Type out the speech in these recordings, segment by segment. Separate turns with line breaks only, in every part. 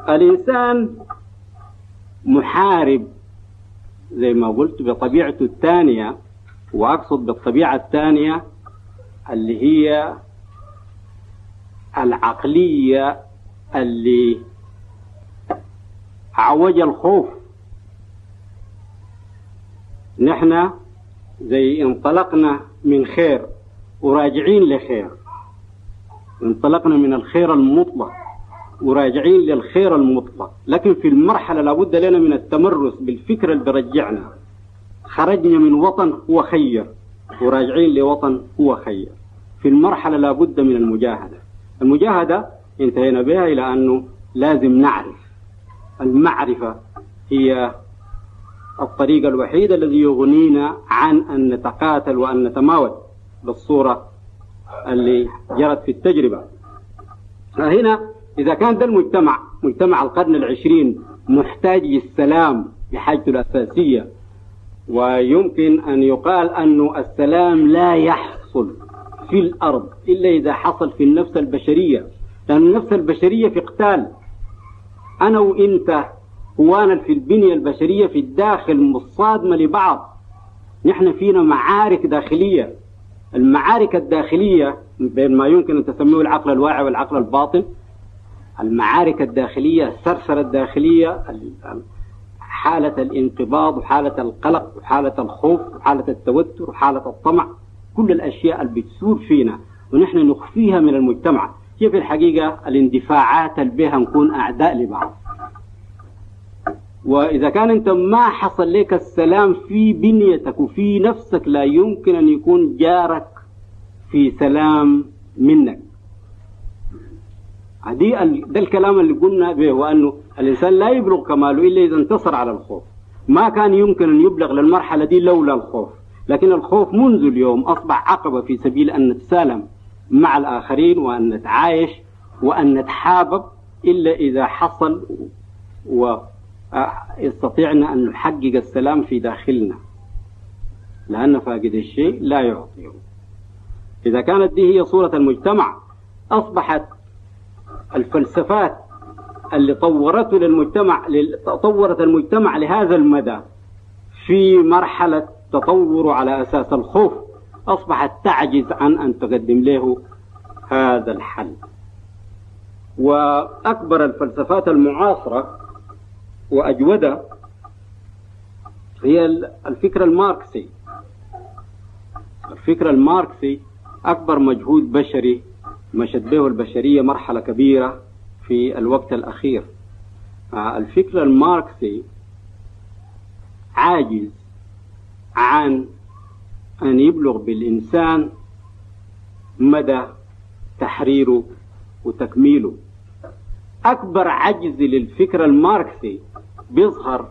الإنسان محارب زي ما قلت بطبيعته الثانية، وأقصد بالطبيعة الثانية اللي هي العقلية اللي عوج الخوف. نحن زي انطلقنا من خير وراجعين لخير، انطلقنا من الخير المطلق وراجعين للخير المطلق، لكن في المرحلة لابد لنا من التمرس بالفكرة اللي برجعنا. خرجنا من وطن هو خير وراجعين لوطن هو خير. في المرحلة لابد من المجاهدة. المجاهدة انتهينا بها إلى أنه لازم نعرف. المعرفة هي الطريق الوحيد الذي يغنينا عن أن نتقاتل وأن نتماوت بالصورة اللي جرت في التجربة. فهنا إذا كان ده المجتمع، مجتمع القرن العشرين، محتاج للسلام بحاجته الأساسية، ويمكن أن يقال أن السلام لا يحصل في الأرض إلا إذا حصل في النفس البشرية، لأن النفس البشرية في قتال. أنا وإنت وانا في البنية البشرية في الداخل مصادمة لبعض. نحن فينا معارك داخلية. المعارك الداخلية بين ما يمكن أن تسميه العقل الواعي والعقل الباطن، المعارك الداخلية، الثرثرة الداخلية، حالة الانقباض وحالة القلق وحالة الخوف وحالة التوتر وحالة الطمع، كل الأشياء اللي بتسور فينا ونحن نخفيها من المجتمع هي في الحقيقة الاندفاعات اللي بها نكون أعداء لبعض. وإذا كان أنت ما حصل لك السلام في بنيتك وفي نفسك، لا يمكن أن يكون جارك في سلام منك. ده الكلام اللي قلنا به، وأنه الإنسان لا يبلغ كماله إلا إذا انتصر على الخوف. ما كان يمكن أن يبلغ للمرحلة دي لولا الخوف، لكن الخوف منذ اليوم أصبح عقبة في سبيل أن نتسالم مع الآخرين وأن نتعايش وأن نتحابب، إلا إذا حصل واستطيعنا أن نحقق السلام في داخلنا، لأن فاقد الشيء لا يعطيه. إذا كانت دي هي صورة المجتمع، أصبحت الفلسفات اللي طورته للمجتمع، طورت المجتمع لهذا المدى في مرحلة تطوره على أساس الخوف، أصبحت تعجز عن أن تقدم له هذا الحل. وأكبر الفلسفات المعاصرة وأجودها هي الفكر الماركسي. الفكر الماركسي أكبر مجهود بشري مشت به البشرية مرحلة كبيرة في الوقت الأخير. الفكر الماركسي عاجز عن أن يبلغ بالإنسان مدى تحريره وتكميله. أكبر عجز للفكر الماركسي بيظهر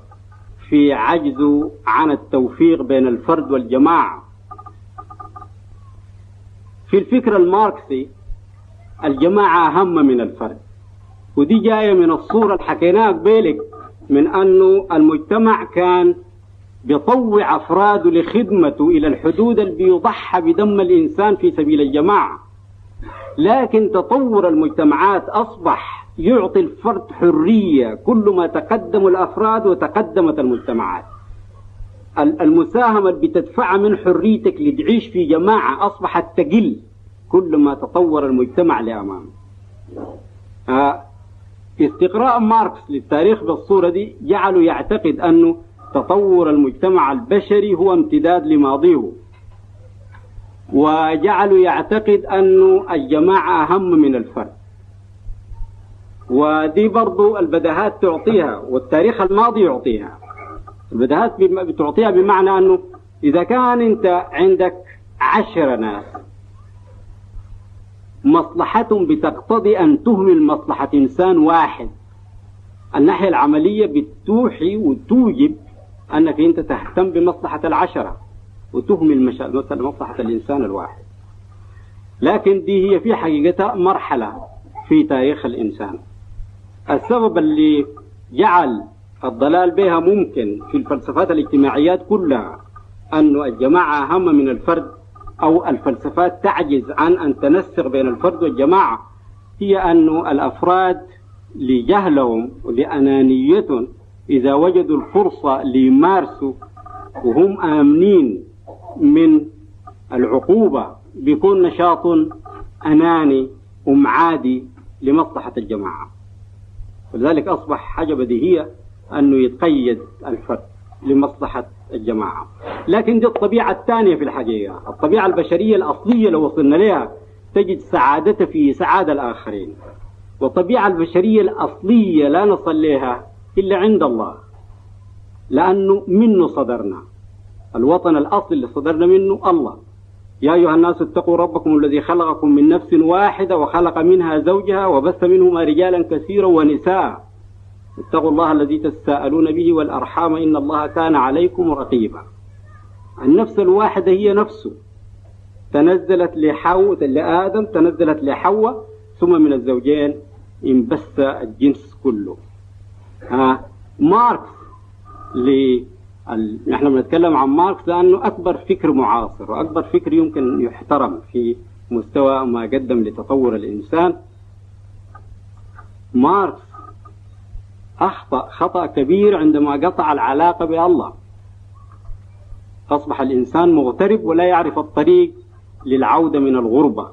في عجزه عن التوفيق بين الفرد والجماعة. في الفكر الماركسي الجماعة أهم من الفرد، ودي جاية من الصورة اللي حكيناها قبلك، من أنه المجتمع كان بيطوع أفراده لخدمته إلى الحدود اللي بيضحى بدم الإنسان في سبيل الجماعة. لكن تطور المجتمعات أصبح يعطي الفرد حرية كل ما تقدموا الأفراد وتقدمت المجتمعات. المساهمة اللي بتدفعها من حريتك لتعيش في جماعة أصبحت تقل كل ما تطور المجتمع لأمامه. استقراء ماركس للتاريخ بالصورة دي جعله يعتقد أنه تطور المجتمع البشري هو امتداد لماضيه، وجعله يعتقد أنه الجماعة أهم من الفرد. ودي برضو البدهات تعطيها والتاريخ الماضي يعطيها. البدهات بتعطيها بمعنى أنه إذا كان أنت عندك 10 ناس مصلحتهم بتقتضي أن تهمل مصلحة إنسان واحد، الناحية العملية بتوحي وتوجب أنك أنت تهتم بمصلحة 10 وتهمل مصلحة الإنسان الواحد. لكن دي هي في حقيقتها مرحلة في تاريخ الإنسان. السبب اللي جعل الضلال بها ممكن في الفلسفات الاجتماعيات كلها أن الجماعة أهم من الفرد، أو الفلسفات تعجز عن أن تنسق بين الفرد والجماعة، هي أن الأفراد لجهلهم ولأنانيتهم إذا وجدوا الفرصة ليمارسوا وهم آمنين من العقوبة بيكون نشاط أناني ومعادي لمصلحة الجماعة. ولذلك أصبح حاجة بديهية أنه يتقيد الفرد لمصلحة الجماعة. لكن دي الطبيعة الثانية في الحقيقة، الطبيعة البشرية الأصلية لو وصلنا لها تجد سعادتها في سعادة الآخرين. والطبيعة البشرية الأصلية لا نصل لها إلا عند الله، لأنه منه صدرنا، الوطن الأصلي اللي صدرنا منه الله. يا أيها الناس اتقوا ربكم الذي خلقكم من نفس واحدة وخلق منها زوجها وبث منهما رجالا كثيرا ونساء، اتقوا الله الذي تساءلون به والأرحام إن الله كان عليكم رقيبا. النفس الواحدة هي نفسه، تنزلت لآدم، تنزلت لحواء، ثم من الزوجين انبث الجنس كله. ماركس نحن بنتكلم عن ماركس لأنه أكبر فكر معاصر وأكبر فكر يمكن يحترم في مستوى ما قدم لتطور الإنسان. ماركس أخطأ خطأ كبير عندما قطع العلاقة بالله، أصبح الإنسان مغترب ولا يعرف الطريق للعودة من الغربة.